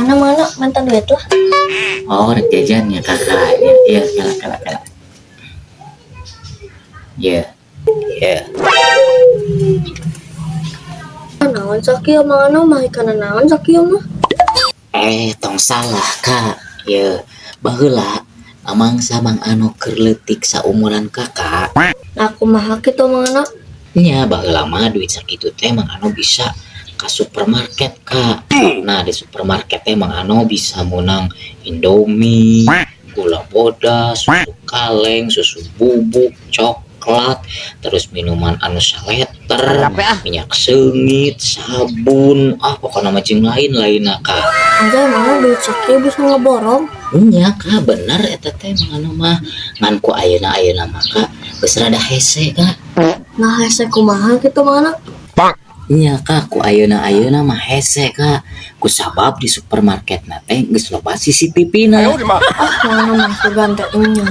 Mana mana minta duit lah. Oh, rek jajan ya, Kakak ya? Iya, kela kela kela. Iya iya. Naon sakieu, Mang Ano mah? Kana naon sakieu mah? Eh, tong salah, Kak. Ya, baheula amang sama anu keur leutik saumuran Kakak. Nah, kumaha kitu, Mang Ano? Nya, baheula mah duit sakitu teh Mang Ano bisa ke supermarket, Kak. Nah, di supermarket teh Mang Ano bisa menang Indomie, gula bodas, susu kaleng, susu bubuk, coklat, terus minuman anu saleter, minyak seungit, sabun, ah, pokoknya mah jeung lain-lainna, Kak. Anjay, mana duit sakieu bisa ngeborong? Nya, Kak, bener eta teh Mang Ano mah. Ngan ku ayeuna-ayeuna mah, Kak, geus rada hese, Kak. Nah, hese kumaha kitu, Mang Ano? Nya, Kak, ku ayeuna-ayeuna mah hese, Kak. Ku sabab di supermarket na teh geus loba CCTV na. Ah, Mang Ano mah sugan teh nya.